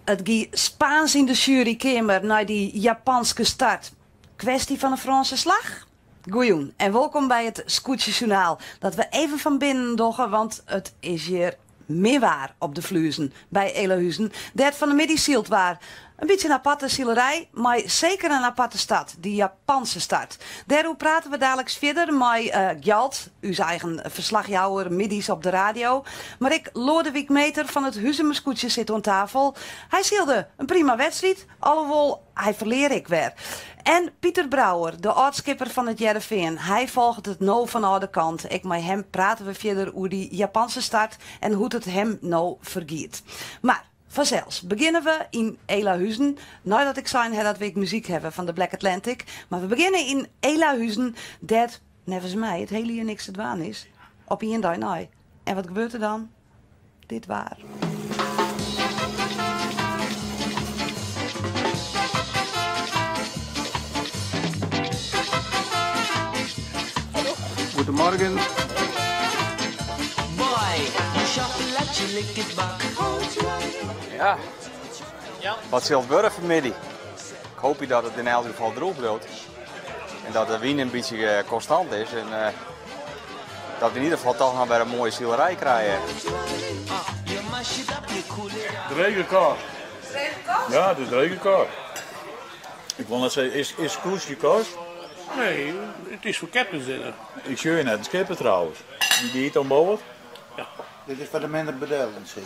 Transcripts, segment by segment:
It gie Spaans yn de sjuerykeamer nei dy Japanske start. Kwesty fan in Frânse slach? Goejûn en wolkom by it Skûtsjesjoernaal dat we even fan binnen dogge, want it is hjir min waar op de Fluezen by Elahuzen, dêr't fan 'e middei syld waard. In bytsje in aparte silerij, mei seker in aparte start, dy Japanse start. Dêroer prate we daliks fierder mei Gjalt, ús eigen ferslachjouwer middeis op de radio. Mar ek Loadewyk Meeter fan it Huzumer Skûtsje sit oan tafel. Hy sylde in prima wedstriid, alhoewol hy ferlear ek wer. En Pieter Brouwer, de âld-skipper fan It Hearrenfean, hy folget it no fanôf de kant. Ek mei him prate we fierder oer dy Japanse start en hoe't it him no fergiet. Mar fansels begjinne we yn Elahuzen, neidat ik sein ha dat we ek muzyk hawwe fan de Black Atlantic. Mar we begjinne yn Elahuzen, dêr't neffens my it hiele jier niks te dwaan is, op ien dei nei. En wat gebeurt der dan? Dit waar. Goedemorgen. Ja, wat sil it wurde fanmiddei? Ik hoopje dat it yn elk gefal droech bliuwt en dat de wyn in bytsje eh, konstant is en eh, dat we yn ieder gefal toch noch wer in moaie silerij krije. Drege kar. Ja, it is drege kar. Ik wol net sizze, is, is skûtsje kost? Nee, it is foar captain's dinner. Ik sjoch je net in skipper trouwens. Dy giet oan board? Ja. Dit is foar de minder bedeelden, sis.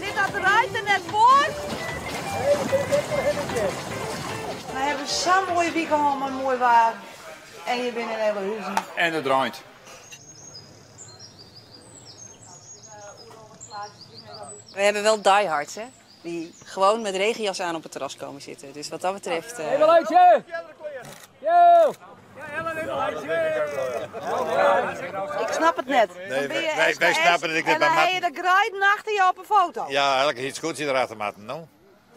Sit dat reid der net foar? We hawwe sa'n moaie wike hân mei moai waar. En je binne yn Elahuzen. En it reint. We hebben wel diehards, hè? Die gewoon met regenjas aan op het terras komen zitten. Dus wat dat betreft. Ik snap it net. Nee, wy, wy snappe it ek net. En dan ha je de greiden achter je op in foto. Ja, elke hie it skûtsje derachter moatten, no.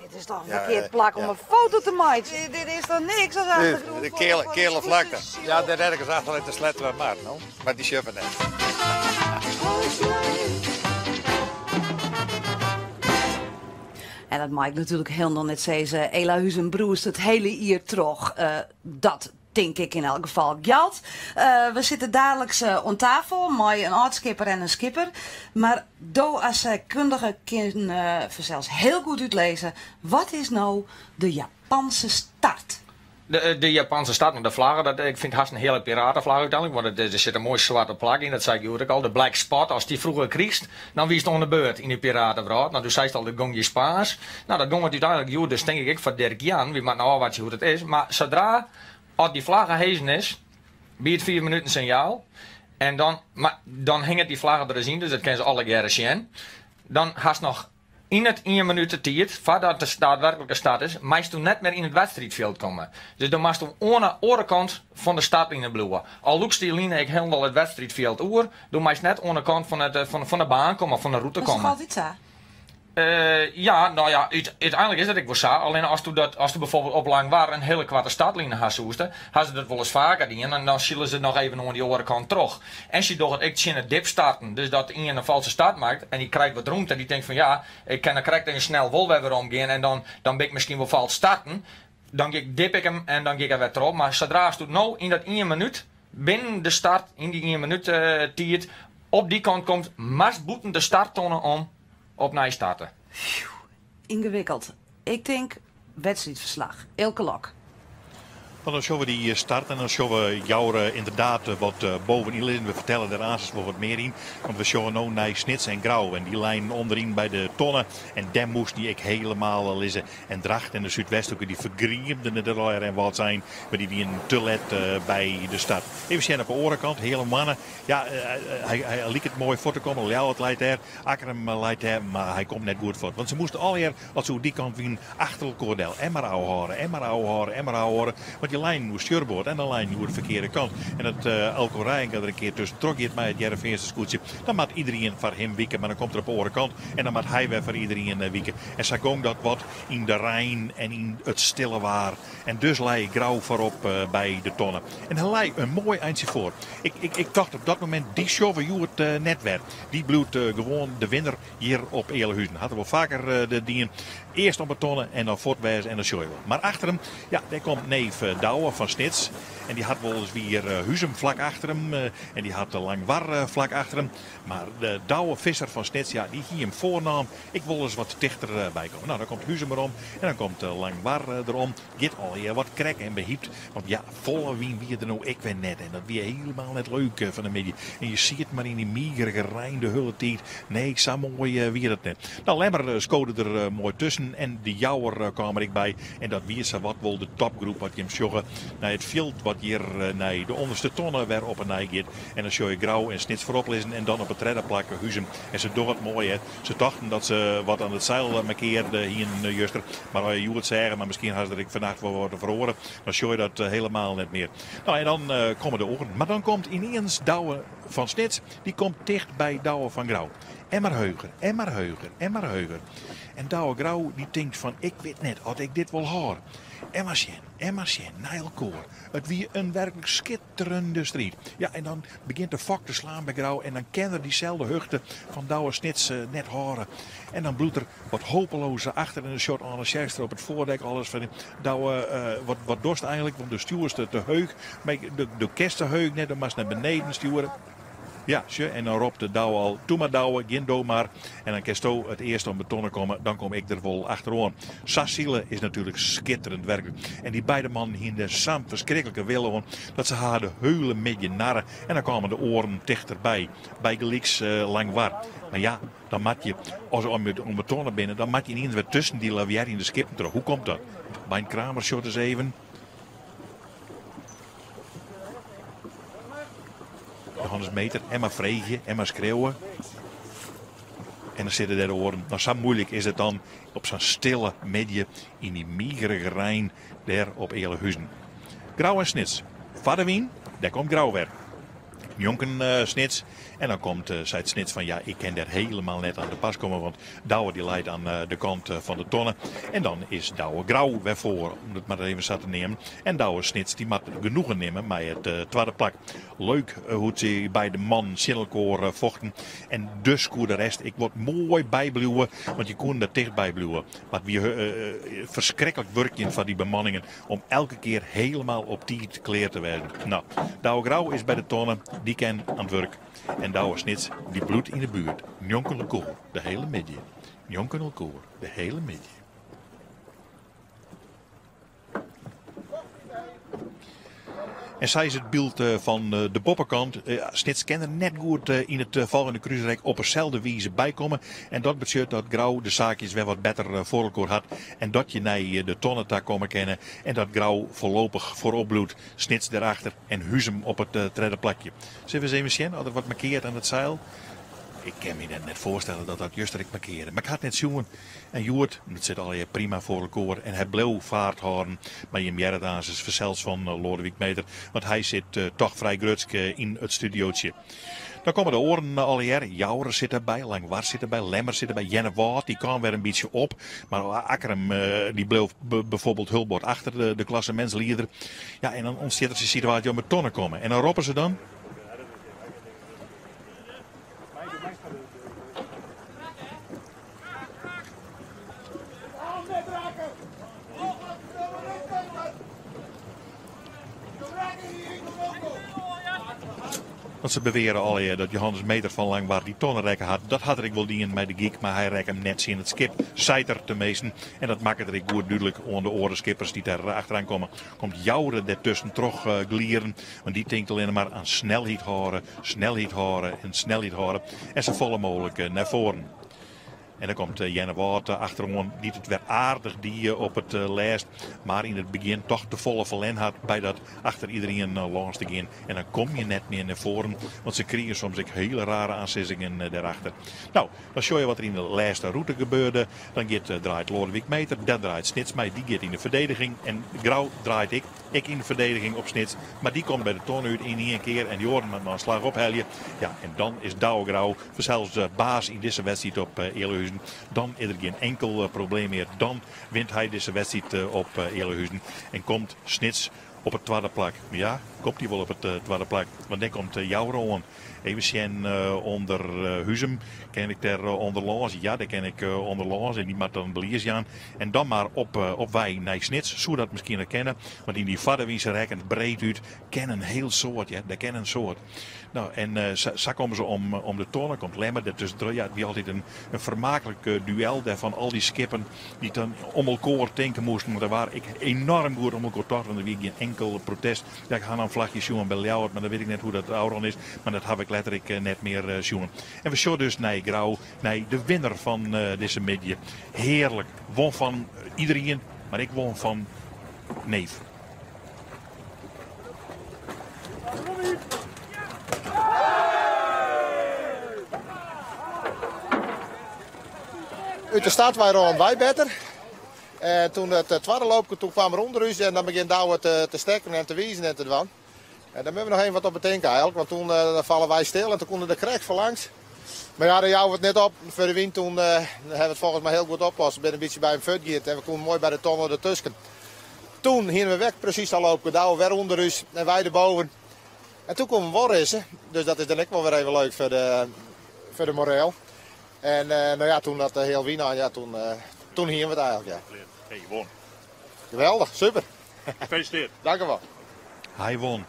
Dit is toch in ferkeard plak om in foto te meitsjen? Dit is toch niks as achtergrûn? De keale, keale flakte. Ja, dêr ergens achter leit de Sleattemermar, no. Mar dy sjogge we net. En dat mei ik natuerlik hielendal net sizze. Elahuzen brûst it hiele jier troch. Dat tink ik yn elk gefal. Gjalt, we sitte daliks oan tafel mei in âld-skipper en in skipper. Mar do as saakkundige kin fansels hiel goed útlizze, wat is no de Japanse start? De Japanse start mei de flagge, dat, ik fyn it hast in heale pirateflagge úteinlik, want der sit in moai swarte plak yn, dat sei ik hjoed ek al, de black spot. Ast dy froeger krigest, dan wiest oan de beurt yn de piratewrâld. No, do seist al, dat gong hjir Spaans. No, dat gong it úteinlik hjoed dus tink ik ek foar Dirk Jan. Wy moatte ôfwachtsje hoe't it is. Mar sadra at dy flagge hezen is, by it fiif minuten sinjaal, en dan, mar dan hinget dy flagge der ris yn, dus dat kinne se allegearre sjen. Dan hast noch Yn it ien minút tiid foardat de daadwerklike start is, meisto net mear yn it wedstriidfjild komme. Dus dan moatsto oan 'e oare kant fan de startline bliuwe. Al lûkst dy line ek hielendal it wedstriidfjild oer, do meist net oan 'e kant fan de baan komme, fan de rûte Dat is toch komme. altyd sa? Ja, no ja, úteinlik is dat ek wol sa. Allinne asto dat, asto bijvoorbeeld op Langwar in hiele koarte startline ha soeste, ha se dat wolris faker dien en dan sile se noch even oan dy oare kant troch. En sy dogge it ek tsjin it dipstarten, dus dat ien in falske start makket en dy krijt wat rûmte en dy tinkt fan ja, ik kin der krekt even snel wol wer werom gean en dan dan bin ik miskien wol falsk starten. Dan dip ik him en dan gean ik wer troch. Mar sadra'tsto no yn dat ien minút binnen de start, yn dy ien minút tiid, op dy kant komst, moatst bûten de starttonne om opnij starte. Phew, yngewikkeld. Ik tink Wedstriidferslach, Eelke Lok. Want dan sjogge we dy start en dan sjogge we Joure ynderdaad wat bovenyn lizzen. We fertelle der aansens wol wat mear yn. Want we sjogge no nei Snits en Grou. En dy leinen ûnderyn by de tonne. En dêr moasten dy ek helemaal lizze. En Drachten en de Súdwesthoeke dy fergriemden it der allegear en Wâldsein. Mar dy wienen te let by de start. Even sjen op de oare kant, Heale Moanne. Ja, hy liket moai fuort te kommen. Ljouwert leit dêr. Akkrum leit dêr, mar hy komt net goed fuort. Want se moasten allegear, as se oer dy kant wienen, achter elkoar del. En mar ôfhâlde, en mar ôfhâlde, en mar ôfhâlde. Want je leinen oer stjurboard en dan leinen je oer de ferkearde kant. En as Elko Reijenga der in kear tuskentroch giet mei it Hearrenfeanster skûtsje, dan moat iderien foar him wike, mar dan komt er op de oare kant en dan moat hy wer foar iderien wike. En sa gong dat wat yn de rein en yn it stille waar. En dus lei Grou foarop by de tonne. En hy lei in moai eintsje foar. Ik, ik, ik tocht op dat momint, dy sjogge we hjoed net wer. Dy bliuwt gewoan de winner hjir op Ealahuzen. Hat er wol faker dien. Earst op 'e tonne en dan fuort wêze en dan sjogge je wol. Mar achter him, ja, dêr komt neef Douwe fan Snits. En dy hat wolris wier Huzum flak achter him. En dy hat Langwar flak achter him. Mar de Douwe Visser fan Snits, ja, dy hie him foarnaam. Ik wol ris wat tichter by komme. No, dan komt Huzum derom en dan komt Langwar derom. Giet allegear wat krek en behypt. Want ja, folle wyn wie der no ek wer net. En dat wie hielendal net leuk fan 'e middei. En je siet mar yn dy migerige rein de hiele tiid. Nee, sa moai wie dat net. No, Lemmer skode der moai tusken en de Jouwer kaam der ek by. En dat wie sawat wol de topgroep wat jim sjogge nei it fjild wat hjir nei de ûnderste tonne wer op 'e nij giet. En dan sjogge je Grou en Snits foarop lizzen en dan op it tredde plak Huzum. En se dogge it moai hè. Se tochten dat se wat oan it seil markeard hienen juster. Mar as je hjoed seagen, mar miskien ha se der ek fannacht wol wat feroare, dan sjogge je dat helemaal net mear. No en dan komme de oaren. Mar dan komt yniens Douwe fan Snits, dy komt ticht by Douwe fan Grou. En mar heuger, en mar heuger, en mar heuger. En Douwe Grou dy tinkt fan ik wit net oft ik dit wol hâld. En mar sjen, en mar sjen, nei elkoar. It wie in werklik skitterende striid. Ja, en dan begjint de fok te slaan by Grou en dan kin er dyselde hichte fan Douwe Snits net hâlde. En dan bliuwt er wat hopeloos achter en dan sjocht Anne Sjerkstra op it foardek alles fan Douwe, wat, wat dochst eigenlik? Want do stjoerst te heech. Mar do kinst te heech net, do moatst nei beneden stjoere. Ja, sjoch, en dan ropt de Douwe al, Toe mar Douwe, gean do mar. En dan kinsto it earst om de tonne komme, dan kom ik der wol achteroan. Sa sile is natuerlik skitterend werklik. En dy beide mannen hienen der sa'n ferskriklike wille oan, dat se har de hiele middei narre. En dan kamen de oaren tichterby, bygelyks Langwar. Mar ja, dan moat je, as se om de tonne binne, dan moat je ynienen wer tusken dy lavearjende skippen troch. Hoe komt dat? Bein Kramer sjocht ris even. Johannes Meeter, en mar freegje en mar skreauwe. En dan sitte dêr de oaren. No, sa moeilik is it dan op sa'n stille middei yn dy migerige rein dêr op Ealahuzen. Grou en Snits. Foar de wyn, dêr komt Grou wer. Njonken Snits. En dan komt, seit Snits fan ja, ik kin dêr helemaal net oan te pas komme, want Douwe dy leit oan de kant fan de tonne. En dan is Douwe Grou wer foar, om it mar even sa te neamen. En Douwe Snits dy moat genoegen nimme mei it twadde plak. Leuk hoe't dy beide mannen tsjin elkoar fochten. En dus koe de rest ek wat moai bybliuwe, want je koenen der tichtby bliuwe. Mar it wie ferskriklik wurkjen foar dy bemanningen om elke kear helemaal op tiid klear te wêzen. No, Douwe Grou is by de tonne, dy kin oan it wurk. En Douwe Snits, dy bliuwt yn de buert, njonken elkoar de hiele middei. Njonken elkoar de hiele middei. En sa is it byld fan de boppekant. Snits kin der net goed yn it folgjende krúsrek op deselde wize bykomme. En dat betsjut dat Grou de saakjes wer wat better foar elkoar hat. En dat je nei de tonne ta komme kinne. En dat Grou foarlopich foarop bliuwt. Snits derachter en Huzum op it tredde plakje. Sille we ris even sjen oft der wat markeard oan it seil. Ik kin my net foarstelle dat dat juster ek markearre. Mar ik ha it net sjoen. En hjoed, it sit allegear prima foar elkoar en hy bleau faart hâlden. Mar jim hearre it aansens fansels fan Loadewyk Meeter, want hy sit toch frij grutsk yn it studiootje. Dan komme de oaren allegear. Joure sit derby, Langwar sit derby, Lemmer sit derby, Earnewâld dy kaam wer in bytsje op. Mar Akkrum dy bleau bijvoorbeeld hiel bot achter de klassemintslieder. Ja, en dan ûntstiet der sa'n situaasje om 'e tonne komme. En dan roppe se dan. Want se beweare allegear dat Johannes Meeter fan Langwar dy tonne rekke hat. Dat hat er ek wol dien mei de gyk, mar hy rekke him net tsjin it skip, seit er teminsten. En dat makket er ek goed dúdlik oan de oare skippers dy't der achteroan komme. Komt Joure der tusken troch glieren, want dy tinkt allinne mar oan snelheid hâlde, snelheid hâlde en snelheid hâlde en safolle mooglik nei foaren. En dan komt Earnewâld achteroan, dy't it wer aardich die op it lêst, mar yn it begjin toch te folle ferlern hat by dat achter iderien lâns te gean. En dan kom je net mear nei foaren, want se krigen soms ek hiele rare oansizzingen dêrachter. No, dan sjogge je wat der yn de lêste rûte gebeurde. Dan giet, draait Loadewyk Meeter, dêr draait Snits mei, dy giet yn de ferdediging. En Grou draait ek, ek yn de ferdediging op Snits, mar dy komt by de tonne út yn ien kear en dy oaren moat mar in slach ophelje. Ja, en dan is Douwe Grou fansels baas yn dizze wedstriid op Ealahuzen. Dan is der gjin enkel probleem mear. Dan wint hy dizze wedstriid op Ealahuzen en komt Snits op it twadde plak. Ja, komt hy wol op it twadde plak, want dêr komt Joure oan. Even sjen ûnder Huzum. Kin ik dêr ûnder lâns? Ja, dêr kin ik ûnder lâns en dy moat dan belies jaan. En dan mar op, op wei nei Snits. Soe dat miskien noch kinne, want yn dy farrewyn rekken breed út kin in hiel soad, ja, dêr kin in soad. No, en sa komme se om de tonne, komt Lemmer der tuskentroch. Ja, it wie altyd in fermaaklik duel dêr fan al dy skippen dy't dan om elkoar tinke moasten. Want der waard ek enoarm goed om elkoar tocht, want der wie gjin enkel protest. Ja, ik ha noch in flachje sjoen by Ljouwert, mar dan wit ik net hoe dat ôfrûn is. Mar dat haw ik letter ek net mear sjoen. En we sjogge dus nei Grou, nei de winner fan dizze middei. Hearlik, won fan iderien, mar ek won fan Neef. Ut de start wy rûnen wy better. En toen it twadde loopke, toen kwam er ûnder ús en dan begjint Douwe te, te stekken en te wizen en te dwaan. En daar moeten we nog even wat op betinken eigenlijk, want toen uh, vallen wij stil en toen konden er krekt voor langs. Maar ja, daar jouwen we het net op. Voor de wyn toen uh, hebben we het volgens mij heel goed oplost. Ik ben een beetje bij hem voortgegaan en we konden mooi bij de tonne ertussen. Toen hienen we weg precies al lopen, Douwe weer onder ons en wij erboven. En toen kwamen we wel rissen, dus dat is dan ook wel weer even leuk voor de moreel. En uh, nou ja, toen dat heel wien aan, ja, toen hienen we het eigenlijk. Ja. Hey, won. Geweldig, super. Gefeliciteerd. Dank u wel. Hy won.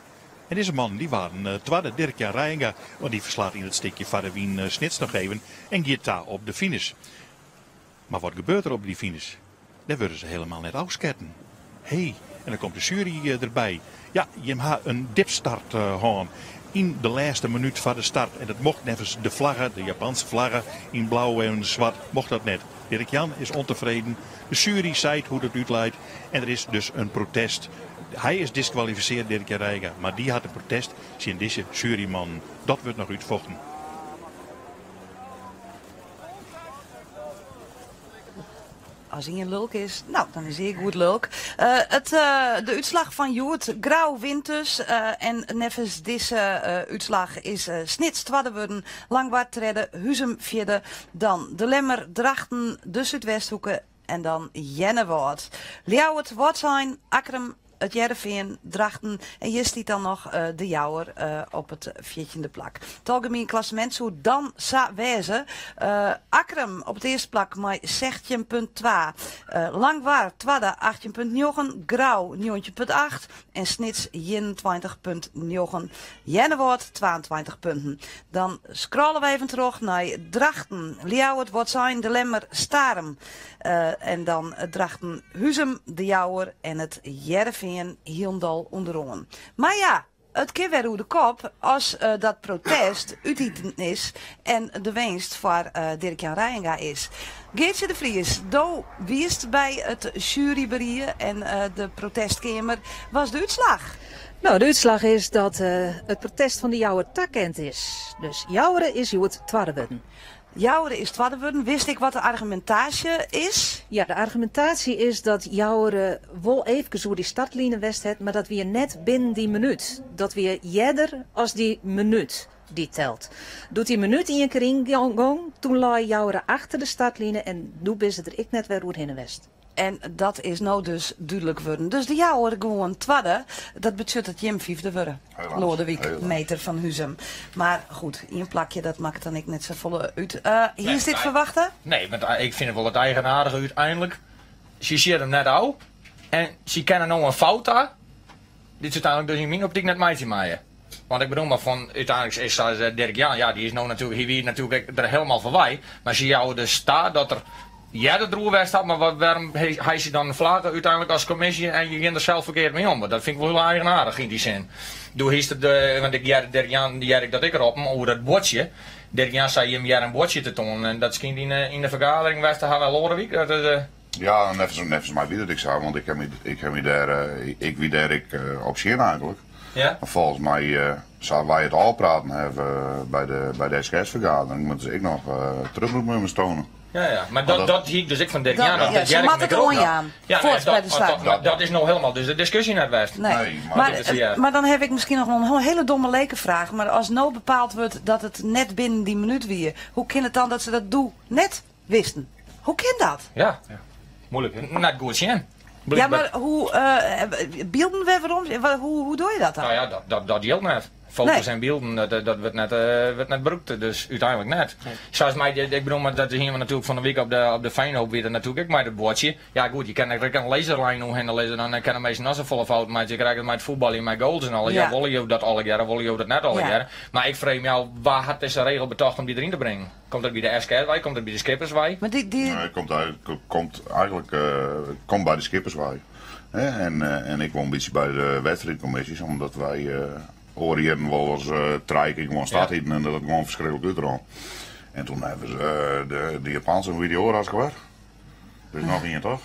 En dizze mannen die waren twadde, Dirk Jan Reijenga, want dy ferslaat yn it stikje foar de wyn Snits noch even en giet ta op de finish. Mar wat gebeurt der op dy finish? Dêr wurde se helemaal net ôfsketten. Hé, en dan komt de sjuery derby. Ja, jim ha in dipstart hân yn de lêste minút foar de start. En dat mocht neffens de flagge, de Japanse flagge yn blau en swart, mocht dat net. Dirk Jan is ûntefreden. De sjuery seit hoe't it útleit en der is dus in protest. Hy is diskwalifisearre, Dirk Jan Reijenga, mar dy hat in protest tsjin dizze sjuerymannen. Dat wurdt noch útfochten. As ien lulk is, no, dan is hy goed lulk. It, de útslach fan hjoed, Grou wint dus. En neffens dizze útslach is Snits twadde wurden, Langwar tredde, Huzum fjirde, dan De Lemmer, Drachten, de Súdwesthoeke en dan Earnewâld. Ljouwert, Wâldsein, Akkrum, It Hearrenfean, Drachten en hjir stiet dan noch De Jouwer op it fjirtjinde plak. It algemien klassemint soe dan sa wêze, Akkrum op it earste plak mei 16,2, Langwar twadde 18,9, Grou 19,8 en Snits 21,9. Earnewâld 22 punten. Dan scrollen we even troch nei Drachten, Ljouwert, Wâldsein, De Lemmer, Starum. En dan Drachten, Huzum, De Jouwer en it Hearrenfean hielendal ûnderoan. Mar ja, it kin wer oer de kop as dat protest útiten is en de winst foar Dirk-Jan Reijenga is. Geartsje de Vries, do wiest by it sjueryberie en de protestkeamer. Wat is de útslach? No, de útslach is dat it protest fan de Jouwer takend is. Dus Joure is hjoed twadde wurden. Joure is twadde wurden. Witst ek wat de argumintaasje is? Ja, de argumintaasje is dat Joure wol eefkes oer dy startline west hat, mar dat wie net binnen dy minút. Dat wie earder as dy minút dy't telt. Doe't dy minút ien kear yngong, toen lei Joure achter de startline en doe binne se der ek net wer oerhinne west. En dat is no dus dúdlik wurden. Dus de Jouwer gewoan twadde. Dat betsjut dat jim fyfde wurde. Loadewyk Meeter fan Huzum. Mar goed, ien plakje dat makket dan ek net safolle út. Hiest dit ferwachte? Nee, want ik fyn it wol it eigenaardige úteinlik. Sy sjit him net ôf en sy kenne no in fout ta dy't se úteinlik dus yn myn optyk net meitsje meie. Want ik bedoel mar fan úteinlik is sa Dirk Jan, ja dy is no natuerlik, hy wie natuerlik ek der helemaal foarby, mar sy jouwe dus ta dat er earder deroer west hat, mar wat, wêrom hise dan in flagge úteinlik as kommisje en je gean der sels ferkeard mei om? Want dat fyn ik wol hiel eigenaardich yn dy sin. Doe hiest it, want ik hearde Dirk Jan, hearde ik dat ek roppen oer dat buordsje. Dirk Jan sei jim hearre in buordsje te toanen en dat skynt yn de, yn de fergadering west te hawwen Loadewyk. Dat is, eh, Ja, neffens, neffens my wie dat ek sa, want ik ha my, ik ha my dêr, eh, ik wie dêr ek eh, op tsjin eigentlik. Ja. Maar folgens my, eh, sa wy it ôfpraten hawwe by de, by de SKS-fergadering, moatte se ek noch uh, terugloopnummers toane. Ja, ja, mar dat, dat hie ik dus ek fan Dirk Jan. Dat, ja, se moatte it oanjaan. Ja, Fuort nee, by de start. Dat, dat is no hielendal dus de diskusje net west. Nee, Nee, maar maar, dat is, ja. maar dan ha ik miskien noch wol in hiele domme lekefraach. Mar as no bepaald wurdt dat it net binnen dy minút wie, hoe kin it dan dat se dat doe net wisten? Hoe kin dat? Ja, Moeilijk, hè? net goed sjen. Ja, Blykber. mar hoe, eh, bylden wer werom? Hoe, hoe doch je dat dan? Nou ja, dat, dat, dat jildt net. Foto's Nee. en bylden, dat, dat wurdt net, eh, wurdt net brûkt. Dus úteinlik net. Sa as my, ik bedoel, mar dat hiene we natuerlik fan de wike op de, op de Fijnhoop wie dat natuerlik ek mei dat buordsje. Ja goed, je kinne der ek in laserlijn oerhinne lizze, dan kinne minsken noch safolle fouten meitsje. Je krije it mei it fuotbaljen, mei goals en alles. Ja, Ja. wolle jo dat allegearre, wolle jo dat net allegearre? Mar ik freegje my ôf, wa hat dizze regel betocht om dy deryn te bringen? Komt dat by de SKS wei, komt dat by de skippers wei? Mar dy, dy, Nee, it komt, eigentlik- komt eigentlik eh, komt by de skippers wei. Hè, en, eh, en ek wol in bytsje by de wedstriidkommisjes, omdat wy eh oare jierren wolris eh trije kear gewoan start Ja. hiene en dat it gewoan ferskriklik útrûn. En toen hawwe se eh, de, de Japanse, hoe wie dy oare as wer? Der is noch ien, toch?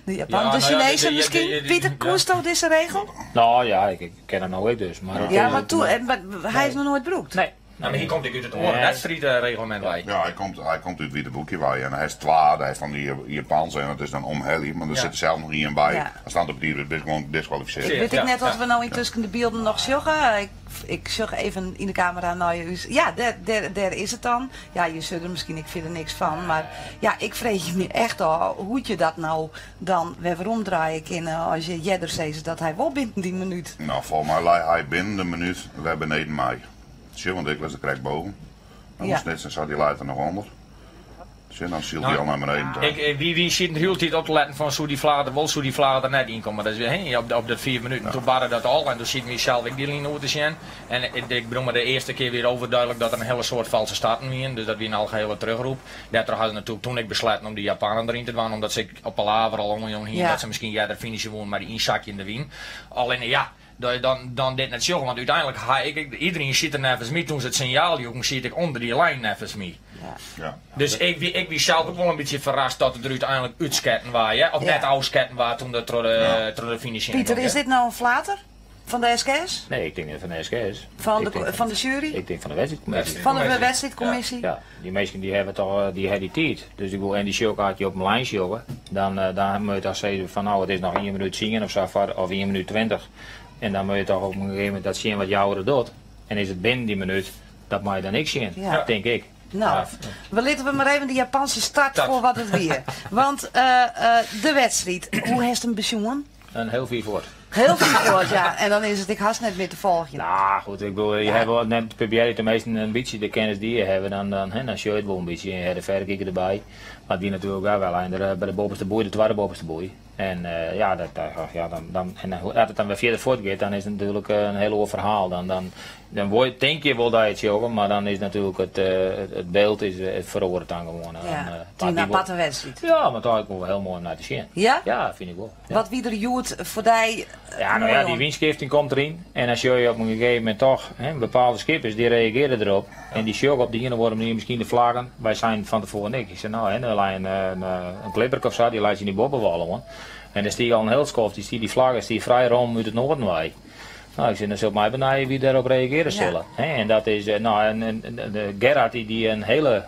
de Japan, Ja, de nou ja, Chinezen de- de- miskien? de- de- Pieter, ja. koesto dizze regel? No ja, ik, ik ken him no ek dus. Mar dat Ja, is- mar toe, eh, mar hy is noch noait brûkt. Nee. Nou, mar hy komt ek út it oare Nee. wedstriidreglemint wei. Ja, hy komt, hy komt út Wite Boekje wei en hy is twa, hy is fan dy Japanse en dat is dan omhelje, mar der Ja. sit der sels noch ien by. Ja. As dan op dy wurdt gewoan diskwalifisearre. Ik wit Ja, ek net oft ja. we no yntusken de bylden noch sjogge. Ik, ik sjoch even yn de kamera nei ús. Ja, dêr, dêr, dêr is it dan. Ja, je sille der miskien ek fierder niks fan. Mar ja, ik freegje my echt ôf hoe't je dat no dan wer weromdraaie kinne as je earder sizze dat hy wol binnen dy minút. No, folgens my lei hy binnen de minút wer beneden my. Sjoch, want ik was der krekt boven. Dan Ja. Snits en sa, dy leit der noch ûnder. Sjoch, dan sylt hy Nou, al nei beneden ta. Ik, eh, wy, wy sieten de hiele tiid op te letten fan soe dy flater der wol, soe dy flater der net yn komme. Dat is weer, hè, op, de- op dat 5 minuten. Toen barde dat al en toen sieten wy sels ek dy line oer te sjen. En ik, ik bedoel, mar de earste kear wie overduidelijk dat der in hiele soad falske starten wiene. Dus dat wie in algehele terugroep. Dêrtroch ha se natuerlik toen ek besletten om dy Japanen deryn te dwaan, omdat se ek op palaver al oanjûn hiene Ja. dat se miskien earder finishe woene mei dy ynsakjende wyn. Allinne ja, dat je dan, dan dit net sjogge, want úteinlik ha ik, ik iderien siet der neffens my, toen se it sinjaal joegen, siet ik ûnder dy lijn neffens my. Ja. Ja. Dus ik wie, ik wie sels ek wol in bytsje ferrast dat it der úteinlik útsketten waard, ja? Of Ja. net ôfsketten waard toen dat troch de, troch de finish hinne Pieter, gong, is hè? dit no in flater? Fan de SKS? Nee, ik tink net fan de SKS. Fan Ik de, tink fan de jury? Ik tink fan de wedstriidkommisje. Fan de wedstriidkommisje? Ja, dy minsken dy hawwe toch eh, dy hawwe dy tiid. Dus ik wol en dy sjogge as je op in lijn sjogge, dan, eh, dan moat je toch sizze fan no, it is noch 1 minút 10 of sa foar, of 1 minút 20. En dan moat je toch op in gegeven momint dat sjen wat Joure docht. En is it binnen dy minút, dat moat je dan ek sjen, Ja. tink ik. No, Maar- we litte we mar even de Japanse start Dat. foar wat it wie. Want eh, eh, de wedstriid, hoe hast him besjoen? In hiel fier fuort. Hiel fier fuort, ja. En dan is it ek hast net mear te folgjen. No, goed, ik bedoel, je hawwe wol net probearje teminsten in bytsje de kennis dy't je hawwe, dan, dan, hè, dan sjoch je it wol in bytsje en je hawwe de fergekiker derby. Mar it wie natuerlik wel ein der, eh, by de boppeste boei, de twadde boppeste boei. En eh, ja, dat, dat, ja, dan, dan, en dan, as it dan wer fierder fuortgiet, dan is it natuerlik eh, in hiel oar ferhaal. Dan, dan, dan wol je, tinke je wol dat je it sjogge, mar dan is natuerlik it, eh, it, it byld is, eh, it feroaret dan gewoan. En Ja, dan, eh, it mar wie in it wie wol- aparte wedstriid. Ja, mar toch wol hiel moai om nei te sjen. Ja? Ja, fyn ik wol. Ja. Wat wie der hjoed foar dy Ja, no moai ja, dy oan? wynskifting komt deryn. En dan sjogge je op in gegeven momint toch, hè, bepaalde skippers dy reagearje derop. En dy sjogge op de iene of oare manier miskien de flaggen. Wy seinen fan tefoaren ek. Ik sei, no, hè, der lei in, in, in klipperke of sa, dy lei tsjin dy boppewâl oan. En dêr stie al in hiel skoft, dy stie, dy flagge stie frij rom út it noarden wei. No, ik sei, dan sil it my benijen wie dêrop reagearje Ja. sille. Hè, en dat is, eh, no, en, en, en de Gerhard dy die in hiele,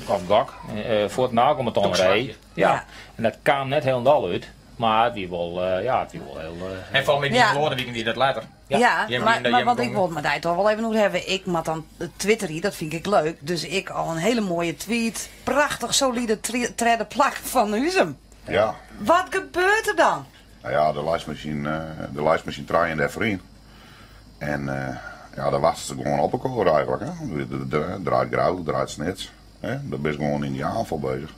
of gok, eh, fuort nei elkoar Tongslachje. reed. Ja. Ja. En dat kaam net hielendal út, mar it wie wol, eh, ja, it wie wol hiel. eh, En folgens my Ja. die Loadewyk wie dat letter. Ja, Jim mar, die- mar jim want ik gong- wol it mei dy toch wol even oer hawwe. Ik moat dan twitterje, dat fyn ik leuk. Dus ik al in hiele moaie tweet. Prachtich solide tredde plak fan Huzum. Ja. Wat gebeurt der dan? No ja, de lijstmachine, eh, de lijstmachine traaien dêrfoar yn. En eh, ja, dan wachten se gewoan op elkoar eigentlik. Hè. De, de, de, draait Grou, draait Snits. Hè. Dan bist gewoan yn dy oanfal beuzich.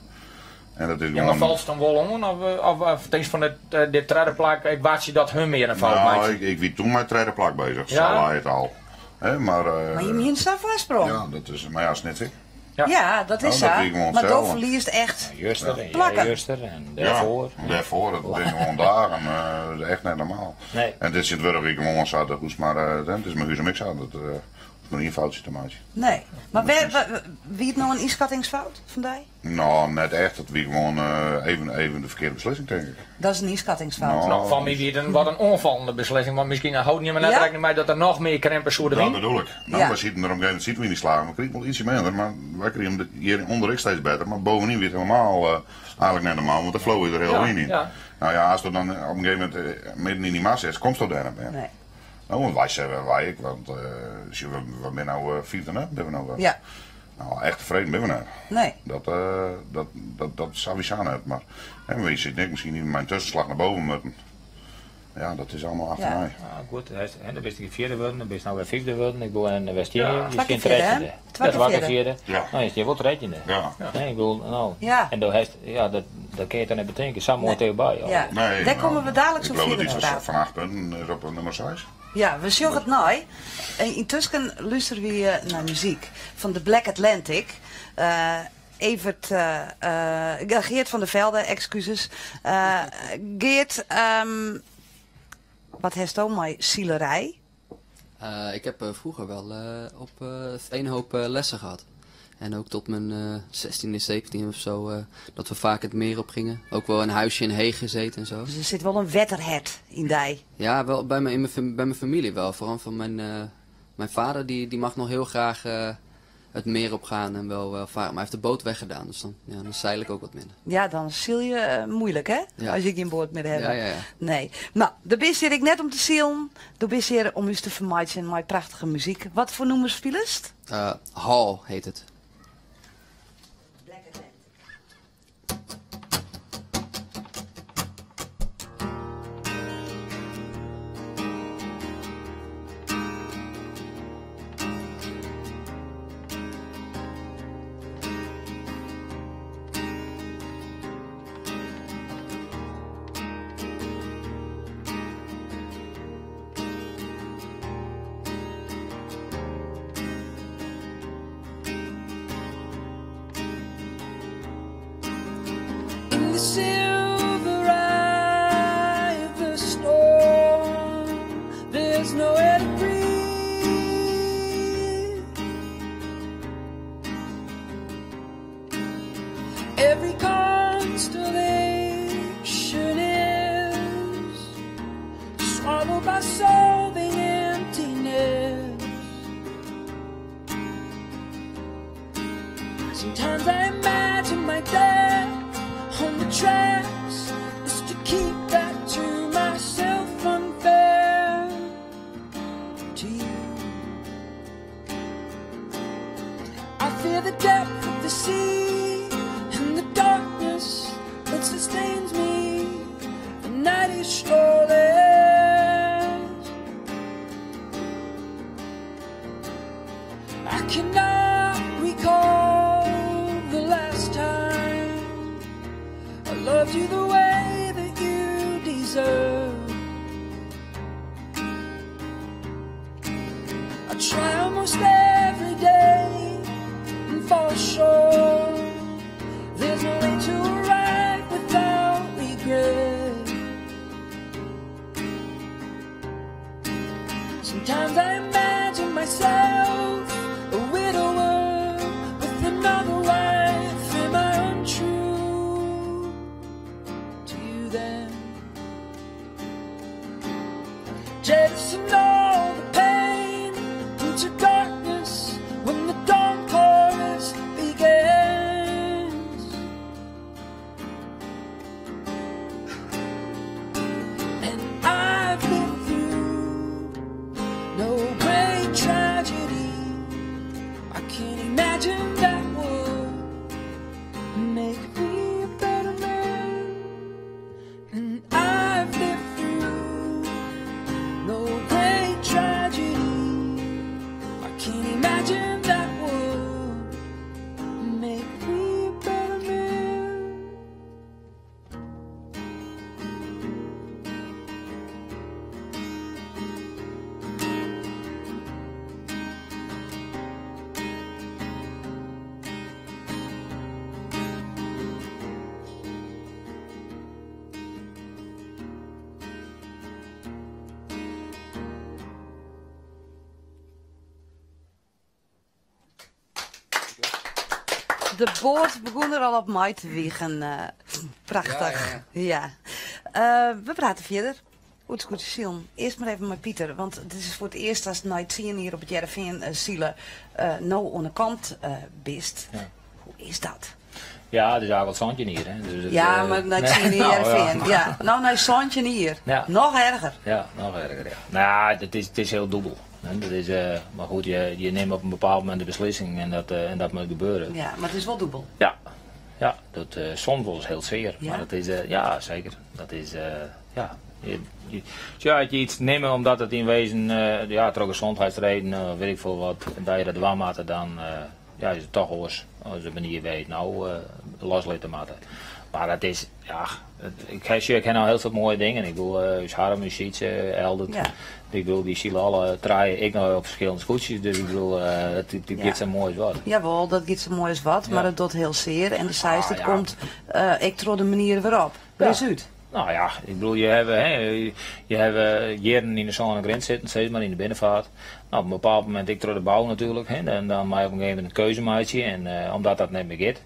En dat is Ja, mar gewoan. falst dan wol oan? Of, eh, of, of tinkst fan it, eh, dit tredde plak, ik wachtsje dat hun mear in fout No, meitsje? ik, ik wie toen mei it tredde plak beuzich, Ja? sa lei it al. Hè, mar, eh, Mar jim hiene sa'n foarsprong. Ja, dat is, mar ja, Snits ek. Ja. Ja, dat is Nou, dat sa. wie gewoan Mar do itselde. ferliest echt Juster en Plakken. juster en dêrfoar. Ja, dêrfoar, dat binne gewoan dagen, eh, echt net normaal. Nee. En dit sit wurk ik gewoan sa, dat hoecht mar, eh, it is mei Huzum ek sa, dat, eh, Mar ien foutsje te meitsjen. Nee. Mar wêr, wie it no in ynskattingsfout fan dy? No, net echt. It wie gewoan even, even de ferkearde beslissing, tink ik. Dat is in ynskattingsfout. No, foar my wie it in wat in oanfallende beslissing, want miskien holden jimme net rekken mei dat der noch mear krimpe soe de Dat wyn. bedoel ik. No, wy sieten der op in gegeven momint sieten we yn dy slagen. We krigen wol ietsje minder, mar wy krigen de, hjir ûnder ek steeds better. Mar bovenyn wie it helemaal eigenlik net normaal, want der flow der hiel wyn yn. No ja, ast dan op in gegeven momint midden yn dy massa sitst, komst dêr net mear. Nee. No, want wy sizze, wy ek, want sjoch, we binne no fyfde net, binne we no wer. No, echt tefreden binne we net. Nee. Dat, dat, dat, dat sawiesa net. Mar hè, wy sitte ek miskien mei in tuskenslach nei boven moeten. Ja, dat is allemaal achternei. Ja, goed, hè, dan bist ik fjirde wurden, dan bist no wer fyfde wurden. Ik bedoel, en wer stean je? Je Twa stean kear fjirde, hè? trettjinde. Twa Ja, kear twa kear fjirde. fjirde. Ja. No, je stean wol trettjinde. Ja. Nee, ik bedoel, no. Ja. En do hast, ja, dat, dat kin je toch net betinke. Sa moai Nee. tichtby. al. Ja. Nee, Dêr no, komme we daliks ik op geloof dat fierder iets te van praten. van 8 punten is op nummer 6. Ja, we sjogge it nei. En yntusken luisterje we nei muzyk fan de Black Atlantic. Evert, Geert van der Velde, excuses. Geert, wat hast do mei silerij? Ik heb vroeger wel op Veenhoop lessen gehad. En ook tot mijn 16e, 17e of zo, dat we vaak het meer op gingen. Ook wel in een huisje in Heeg gezeten en zo. Dus der sit wol in wetterhert yn dy? Ja, wel bij mijn, in mijn, bij mijn familie wel. Vooral van mijn vader, die mag nog heel graag het meer op gaan en wel varen. Maar hij heeft de boot weggedaan, dus dan, ja, dan zeil ik ook wat minder. Ja, dan sil je moeilik, hè? Ja. As je gjin boat mear hawwe. Ja. Nee. No, do bist hjir ek net om te silen. Do bist hjir om ús te fermeitsjen mei prachtige muzyk. Wat foar nûmer spilest? Hal heet het. Black Atlantic. In the silver eye of the storm, there's nowhere to breathe. Every constellation is swallowed by solving emptiness. Sometimes I imagine my death on the tracks, just to keep that to myself unfair to you. I fear the depth of the sea and the darkness that sustains me. The night is shortest. I cannot recall the last time I loved you the way that you deserve. I try almost every day and fall short. There's no way to arrive without regret. Sometimes I imagine myself a widower with another wife. Am I untrue to you then? Jettison all the pain into darkness when the dawn chorus begins. And I've been through no great tragedy. I can't imagine that would make me a better man. And I've lived through no great tragedy. I can't imagine that would make me a better man. De boat begûn der al op mei te wigen. Prachtich. Ja. We prate fierder oer it skûtsjesilen. Earst mar even mei Pieter, want dit is foar it earst datst nei tsien jier op It Hearrenfean sile no oan de kant bist. Hoe is dat? Ja, it is eigentlik al 17 jier. Hè. Dus it, Ja, mar nei 10 jier Hearrenfean. Ja, no nei 17 jier. Ja. Noch erger. Ja, noch erger, ja. Nou ja, it is hiel dûbel. Hè. Dat is, mar goed, je nimme op in bepaald momint de beslissing en dat moat gebeure. Ja, mar it is wol dûbel. Ja, ja, dat soms wolris hiel sear. Ja? Mar dat is, ja, seker. Dat is, ja. Sjoch, as je iets nimme omdat it yn wezen, ja, troch gezondheidsredenen of weet ik folle wat, dat je dat dwaan moatte, dan ja, is it toch oars as de manier wêr't je it no loslitte moatte. Mar it is, ja, ik ha, sjoch, ik ha no hiel folle moaie dingen. Ik bedoel, ús Harm, ús Sytse, Eldert. Ik bedoel, dy sile alle trije ek noch op ferskillende skûtsjes. Dus ik bedoel, it giet sa moai as wat. Jawol, dat giet sa moai as wat, mar it docht hiel sear. En do seist, it komt ek troch de manier wêrop. Lis út. No ja, ik bedoel, je hawwe, hè, je hawwe jierren yn de sâne grins sitten, sis mar, yn de binnenfeart. No, op in bepaald momint ek troch de bou natuerlik, hè, en dan moatte je op in gegeven momint in keuze meitsje en omdat dat net mear giet,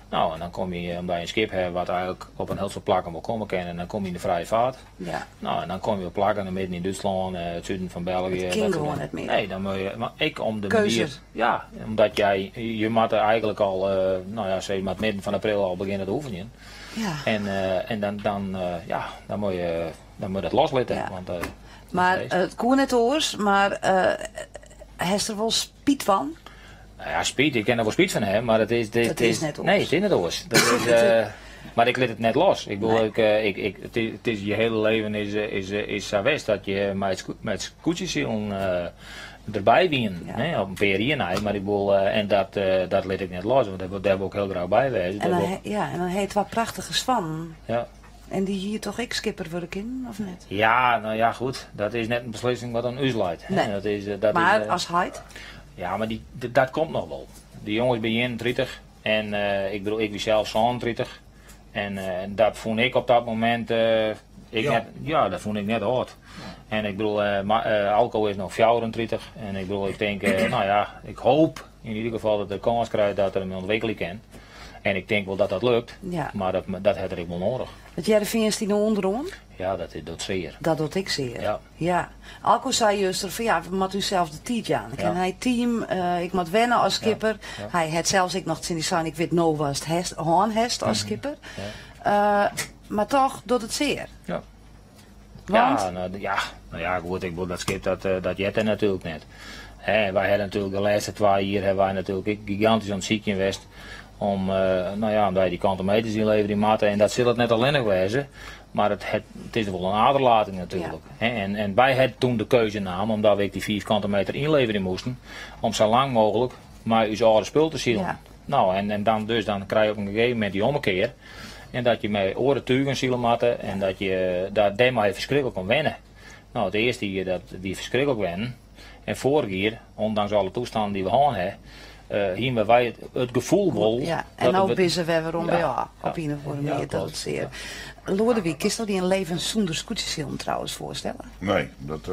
no, en dan komme je, omdat je in skip hawwe wat eigentlik op in hiel soad plakken wol komme kin, en dan komme je yn de frije faart. Ja. No, en dan komme je op plakken midden yn Dútslân, it suden fan België. It kin gewoan net mear. Nee, dan moatte je, mar ek om de Keuze. manier, ja, omdat jij, je moatte eigentlik al, no ja, sis mar it midden fan april al begjinne te oefenjen. Ja. En, en dan, dan, ja, dan moatte je, dan moatte je dat loslitte. Ja. Want, Mar it koe net oars, mar hast der wol spyt fan? Nou ja, spyt, ik kin der wol spyt fan hawwe, mar it is, It is net oars. Nee, it is net oars. Dat is, mar ik lit it net los. Ik bedoel, ik, ik, ik, it is, je hiele leven is, is, is sa west dat je mei it skûtsjesilen derby wienen. Hè, op in pear jier nei, mar ik bedoel, en dat, dat lit ik net los, want dêr wol ik hiel graach by wêze. En dan, ja, en dan ha je twa prachtige swannen. Ja. En dy hie toch ek skipper wurde kinnen, of net? Ja, no ja, goed. Dat is net in beslissing wat oan ús leit. Nee. Dat is, dat Mar is, as heit? Ja, mar dy, dat komt noch wol. De jonges binne 31 en ik bedoel, ik wie sels 37. En dat fûn ik op dat momint, ik net, ja, dat fûn ik net âld. En ik bedoel, Alco is no 34 en ik bedoel, ik tink, no ja, ik hoop yn ieder gefal dat er kâns krijt dat er him ûntwikkelje kin. En ik tink wol dat dat lukt, mar dat, dat hat er ek wol noadich. It Hearrenfean stiet no ûnderoan? Ja, dat docht sear. Dat docht ek sear. Ja. Ja. Alco sei juster fan ja, we moatte ússels de tiid jaan. Ik ha in nij team, ik moat wenne as skipper. Hy hat sels ek noch tsjin dy sein, ik wit no watst hân hast as skipper. Mar toch docht it sear. Ja. Want? Ja, no, ja, no ja, goed, ik bedoel, dat skip dat, dat heart der natuerlik net. Hè, wy hawwe natuerlik de lêste twa jier hawwe wy natuerlik ek gigantysk oan it sykjen west om, no ja, omdat je dy kante meters ynleverje moatte en dat sil it net allinnich wêze, mar it, it is wol in aderlating natuerlik. Hè, en wy hawwe toen de keuze naam, omdat we ek dy 5 kante meter ynleverje moasten, om sa lang mooglik mei ús âlde spul te silen. No, en dan dus, dan krije je op in gegeven momint dy ommekear. En dat je mei oare tugen sile moatte en dat je dêr moatte je ferskriklik oan wenne. No, it earste jier dat wie ferskriklik wennen. En foarich jier, ondanks alle toestannen dy't we hân ha, hiene wy it gefoel wol. Ja, en no binne se wer werom by ôf, op ien of oare manier, dat it sear. Lodewijk, kinsto dy in leven sûnder skûtsjesilen trouwens foarstelle? Nee, dat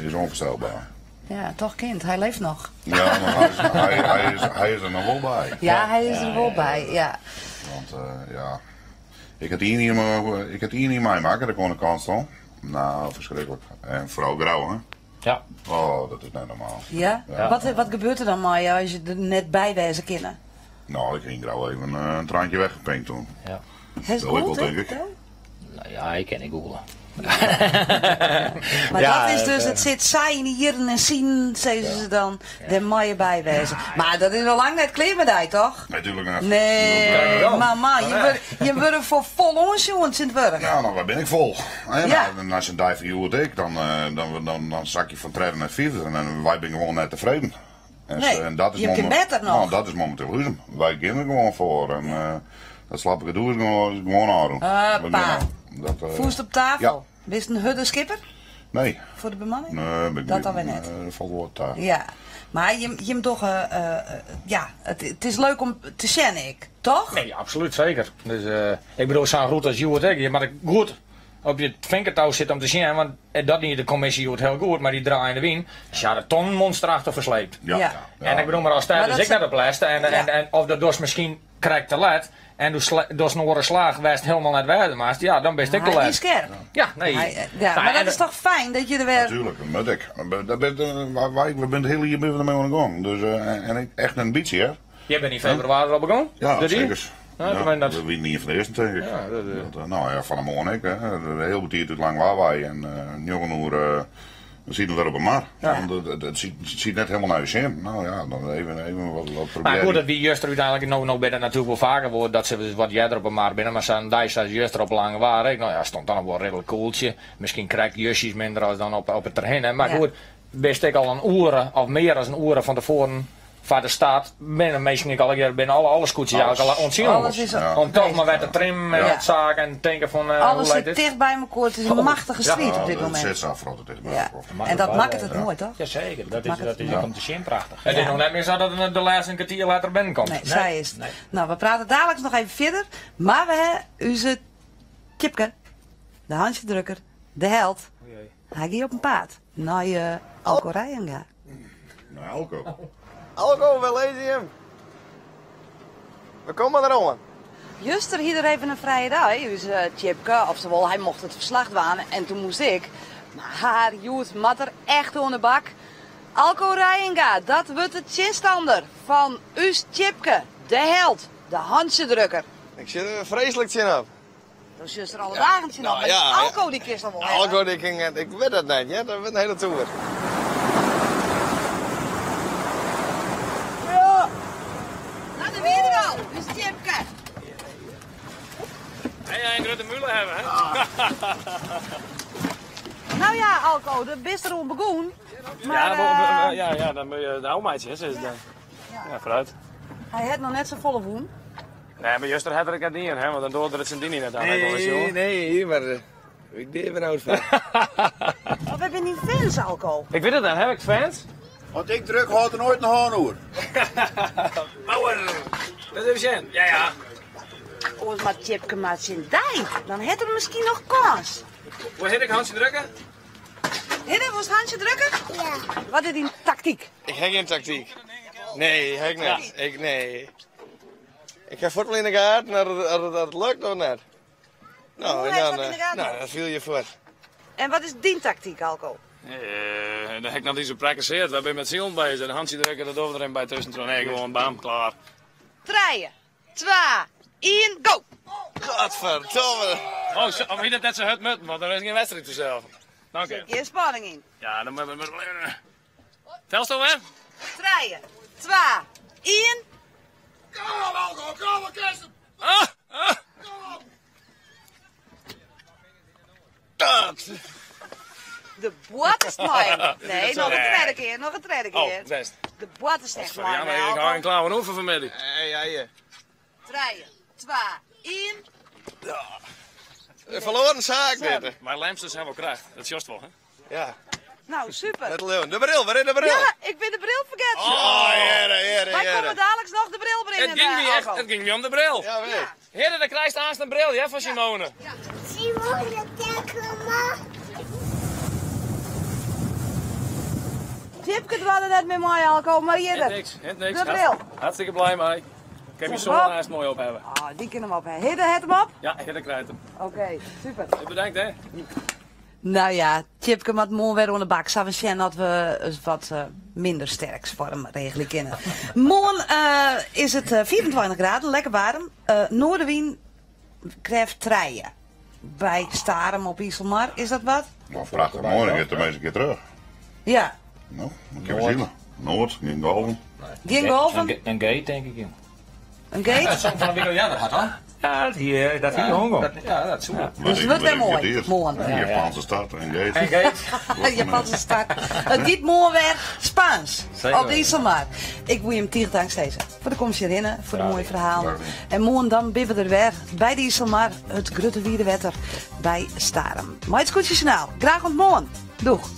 is onvoorstelbaar. Ja, toch kind. Hy leeft noch. Ja, mar hy is, hy, hy is, hy is der noch wol by. Ja, hy is der wol by, ja. Want ja, ik ha ien jier, ik ha ien jier meimakke, dat ik oan de kant stond. Nou, ferskriklik. En foaral Grou, hè? Ja. Oh, dat is net normaal. Ja? Ja. Wat gebeurt der dan mei je as je der net by wêze kinne? Nou, ik hie Grou even in traantje weggepinkt toen. Ja. Hast Dat ik wol, goed, tink ik. Nou ja, ik kin ek gûle. Mar Ja, dat is dus, het, it sit sa yn de ieren en sinen, sizze se dan, dêr moatte je by wêze. Mar dat is al lang net klear mei dy, toch? Natuerlik net. Nee, Dat, mar man, je wurde foar fol oansjoen tsjintwurdich. Ja, no, waar bin ik fol? Hè, Ja. As in dei fan hjoed ek, dan, dan, dan, dan sak je fan tredde nei fyfde en wy binne gewoan net tefreden. En, Nee, en dat is je kin better noch. Nou, dat is mominteel Huzum. Wy gean der gewoan foar. En dat slap ik it oer gewoan, gewoan ôfrûn. Hoppa. Dat, Fûst op tafel. Ja. Bist in hurde skipper? Nee. Foar de bemanning? Nee, ben ik Dat niet. alwer net. Nee, dat falt wol wat ta. Ja. Mar jim, jim dogge, ja, it is leuk om te sjen ek, toch? Nee, absoluut, seker. Dus, ik bedoel, sa'n route as hjoed ek, je moatte goed. op je finkertou sit om te sjen, want dat die de kommisje hjoed hiel goed, mar dy draaiende wyn, se hadden tonnen monsterachtich fersleept. Ja. En ik bedoel, mar as Maar dus dat ek net op lêste en of dat dochst miskien krekt te let en do dochst in oare slach wêr'tst hielendal net wêze moatst, ja, dan bist ek te Hy let. is skerp. Ja, nee. Hy, ja, Nou, mar en dat is toch fijn dat je der wer... Natuurlijk, dat moet ik. Dat ben, wij, we zijn het hele jaar ben we ermee aan de gang. Dus, en ik, echt een beetje, hè. Jij bent in februari al begonnen? Ja, Dat die? zeker. Ja, ik meen dat- We wienen niet van de eerste, denk ik. Ja, dat, Dat, nou ja, van de morgen ik, hè. De hele tijd het lang waar en 9 uur dan zitten we weer op de mar. Want het ziet net helemaal naar je zin. Nou ja, dan even wat Maar proberen. goed, dat wie juist er uiteindelijk nou bij dat natuurlijk wel vaker wordt, dat ze dus wat jerder op de mar binnen, maar zo'n dag staat juist er op lange waar. Ik, nou ja, stond dan nog wel redelijk koeltje. Misschien krijg ik justjes minder als dan op het terrein. hè. Maar Ja. goed, best ik al een uren of meer dan een uren van tevoren van de stad binnen meestal ik al een keer binnen alle scootjes eigenlijk al ontzien. Alles is Ja. Om toch maar weer te trimmen en Ja. wat zaken en denken van Alles hoe zit lijkt het? dicht bij elkaar. Het is een machtige Ja. street op dit Dat moment. zit ze afrotten tegen Ja. elkaar. En dat maakt het mooi, toch? Jazeker, dat is, Maakt het dat is mooi. ook om te zien prachtig. Het is nog net meer zo dat het de laatste een kwartier later binnenkomt. Nee, zij is het. Nou, we praten dadelijk nog even verder. Maar we hebben onze Tjipke, de Hansje Drukker, de held. Hij ging op een paard naar je Alco Reijenga. Nou, Alco. Alco, wel lees je hem. We komen erom. Juster hier even een vrije dag, dus Tjipke, oftewel hij mocht het verslag wanen en toen moest ik. Maar haar joet mat er echt onder de bak. Alco Reijenga, dat wordt het zinstander van Us Tjipke, de held, de Hansje Drukker. Ik zit er vreselijk zin op. Dat is juist er alle dagen zin op, Nou, maar ja, die Alco die kist al wel hebben. Alco, die ging, ik weet dat niet, ja? Dat wordt een hele tour. Ja. Nou, daar weer er al, Us Tjipke. Hey, een grote mulen hebben, hè? Nou ja, Alco, de bist er onbegoen. Maar ja, ja, ja, dan moet je de oude meidje, hè, is het dan. Ja, vooruit. hij had nog net zo volle woen. Nee, maar juist had er ik het niet in, hè, want dan door het zijn ding niet aan. Nee, nee, maar ik deed er nou van. Of heb je niet fans, Alco? Ik weet het dan, heb ik fans? Want ik druk houdt er nooit een haan oer. Power! Dat is even Ja, ja. Oors maar Tjipke maar zijn dij. Dan had er misschien nog kans. Hoe heet ik Hansje drukken? Hidde, was Hansje drukken? Ja. Wat is die tactiek? Ik heb geen tactiek. Nee, heb ik niet. Ik, nee. Ik heb voetbal in de gaten, maar dat lukt nog net. Nou, Hoe en heeft dan, dat in de gaten? nou, dat viel je voor. En wat is die tactiek, Alco? Daar heb ik nog niet zo praktiseerd. We zijn met ziel bezig. En Hansje drukken, dat over erin bij tussen. Nee, gewoon bam, klaar. 3, 2, 1, go! Godverdomme. Oh, zo, of dat net zo hard mutten, want er is geen wedstrijd voor zelf. Dank je. Hier spanning in. Ja, dan moeten we... Telst al weer? 3, 2, 1. Kom op, Alco, kom op, Kirsten! Ah, ah. Dat. De boat is mooi. Nee, nog een tweede keer, nog een tweede Oh, keer. best. De boat is echt mooi. Ja, maar ik hou een klauwen oefen vanmiddag. Ja, ja, ja. 3, 2, 1. Een verloren zaak dit. Maar lijmsters hebben wel kracht. Dat is juist wel, hè? Ja. Nou, super. Net leeuwen. De bril, waar is de bril? Ja, ik ben de bril vergeten. Oh, jere, jere, Wij jere. komen dadelijk nog de bril brengen. Het ging niet echt, Alco. het ging niet om de bril. Ja, weet. Heren, daar krijgt aanstaan een bril, hè, van Simone. Simone, tegen me. Tjipke het hadden net met mij, Alco, maar Het hier. niks, het niks. De bril. Hartstikke blij mee. Ik heb je Zeg, zoon Rob. haast mooi op hebben. Ah, die kunnen hem op. hè. Hidde het hem op? Ja, Hidde krijgt hem. Oké, super. Bedankt, hè. Nou ja, Tjipke met mooi weer onder de bak. Zou we zien dat we eens wat minder sterks voor hem regelen kunnen. Morgen is het 24 graden, lekker warm. Noorderwien krijgt treien. Bij Starum op Iselmar, is dat wat? Nou, prachtig mooi, dan gaat de meeste keer terug. Ja. Nou, dan kunnen we zien. Noord, geen golven. Geen golven? Een gate, denk ik. Een gate? Dat is van de Wiggle Janner had, hoor. Ja, dat hier, dat hier Hongo. Ja, dat is zo. Dus het wordt weer mooi. Morgen. Ja, Japanse stad en gate. En gate. Japanse start. Het giet morgen weer Spaans. Zeker Op de Iselmar. Ik wil je hem tegen dankzij voor de komst hierheen, voor de mooie verhaal. Graag En morgen dan binnen we er weer bij de Iselmar, het Grutte Wiedewetter bij Starum. Maar het Journaal. Graag ontmoen. Doeg.